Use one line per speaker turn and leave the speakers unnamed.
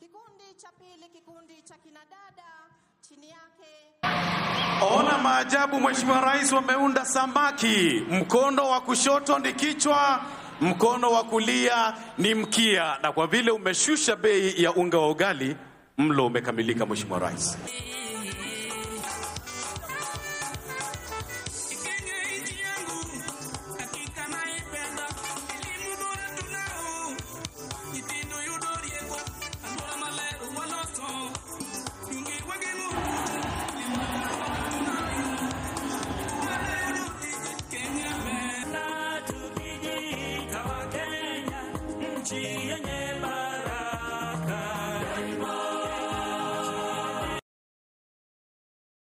Kikundi cha pili, kikundi cha kinadada, chini yake
Ona maajabu, Mheshimiwa Rais, wameunda samaki. Mkono wa kushoto ni kichwa, mkono wa kulia ni mkia, na kwa vile umeshusha bei ya unga wa ugali, mlo umekamilika, Mheshimiwa Rais.